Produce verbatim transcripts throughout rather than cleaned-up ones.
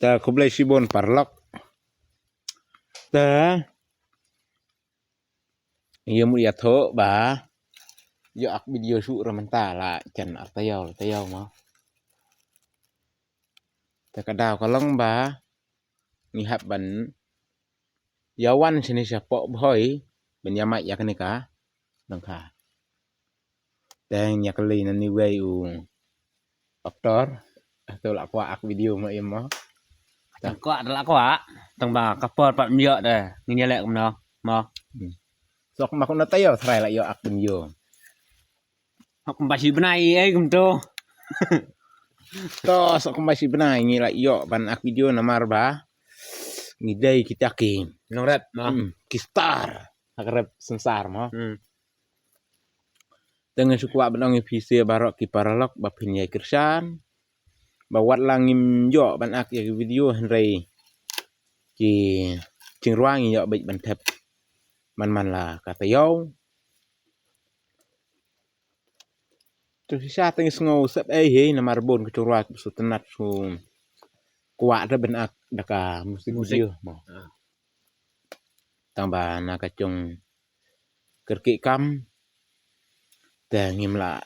Ta khublei shibun paralok. Ta ïa mut ïa thoh ba ïoh ak video shuh ra mynta la jan ar taïew, taïew mo. Ta ka daw ka long ba ngi hap ban ïa wan shane shapoh Bhoi ban ïa mait ïa kane ka lyngkha. Te ngi ïa kylli na ni wei u aktor. To la kwah ak video mo im mo. Tang kwah, la kwah. Tang ba ka por pat ym ïoh de. Ngin ïa leh kumno mo. Sok ma kumno taïew tharai la ïoh ak video. Hok kumba shi bnai ei kumto. To sok kumba shi bnai ngi la ïoh ban ak video namar ba ngi dei kita ki nongrep mo. Hmm, ki star ha ka rep synsar mo. Hmm. Te nga shu kwah ban ong ïa phi sha baroh ki paralok ba phin ïai kyrshan ba wat la ngim ïoh ban ak ïa ki video hynrei ki jingrwai ngi ïoh beit ban thep man man la ka taïew. Tu shisha te ngi sngew sep ei hi namar bun ka jingrwai ka shu tynnat shu kwah da ban ak da ka music. Music. Video mo. Ah. Tang ba na ka jong kyrkieh kam te ngim lah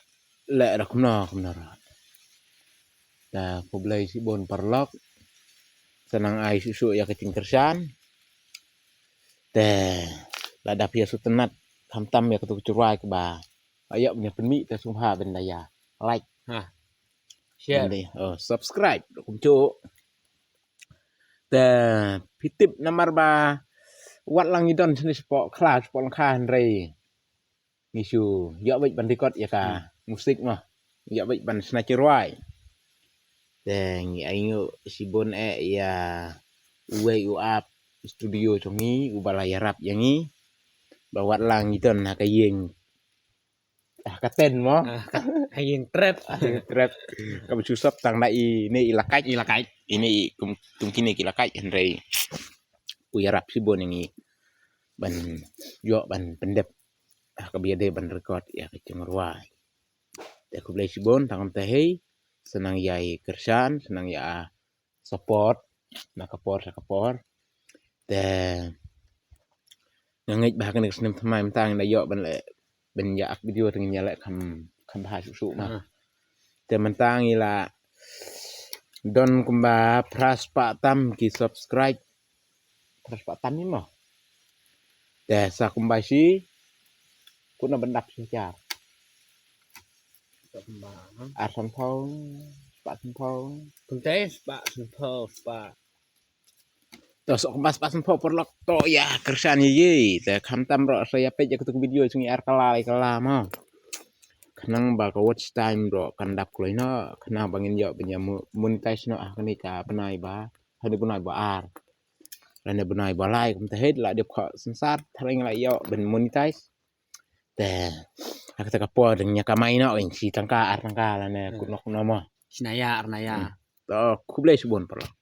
leh da kumno kumno ruh. Ta khublei shibun paralok. Sa nang ai shuh shuh ïa ka jingkyrshan. Te lada phi ïa shu tynnat khamtam ïa katu ka jingrwai kaba ïa pynmih te sngewbha ban da ïa like. Ha. Share. Ban da, oh, subscribe kumjuh. Te phi tip namar ba wat la ngi don shane shapoh khlaw shapoh lyngkha hynrei ngi shu ïoh beit ban record ïa ka, hmm, music mo. Ïoh beit ban shna jingrwai. Te ngi ainguh shibun eh ïa uwei u ap studio jong ngi uba la ïarap ïa ngi ba wat la ngi don ha ka ïing, ha ka tent mo. Ah, ka, ha ïing trep. Ha ïing trep. Kaba shu sop tang da ine i lakait. I lakait. Ine i kum, kum kine ki lakait hynrei u ïarap shibun ïa ngi ban ïoh ban pyndep ha kaba ïadei ban record ïa ka jingrwai. Te khublei shibun tang kumta hi. Sa nang ïai kyrshan, sa nang ïa support na ka por sha ka por. Te nga ngeit ba ha kane ka snem thymmai mynta ngin da ïoh ban leh ban ïa ak video te ngin ïa leh kham, kham bha shuh shuh mo. Ah. Te mynta ngi la don kumba phra spah tam ki subscribe. Phra spah tam hi mo. Te sa kumba shi kut na ban dap shi hajar. Sa kumba, ha? Ar sanphew, spah sanphew. Kumta spah sanphew, spah. To sa kumba spah sanphew paralok to ïa kyrshan ïa ngi. Te khamtam ruh sa ïa peit ïa katu ka video jong ngi ar kylla lai kylla mo. Khnang ba ka watch time ruh kan dap kloi noh, khnang ba ngin ïoh ban ïa mo-, monetize noh ha kane ka bnai ba, ha kane ka bnai ba ar. Lane bnai ba lai kumta hi la dep kha synsar tharai ngi la ïoh ban monetize. Te ha kata ka por dang ïa kamai noh shi tangka ar tangka lane, hmm, kut noh kut noh mo. Shi naya ar naya. Hmm. To khublei shibun paralok.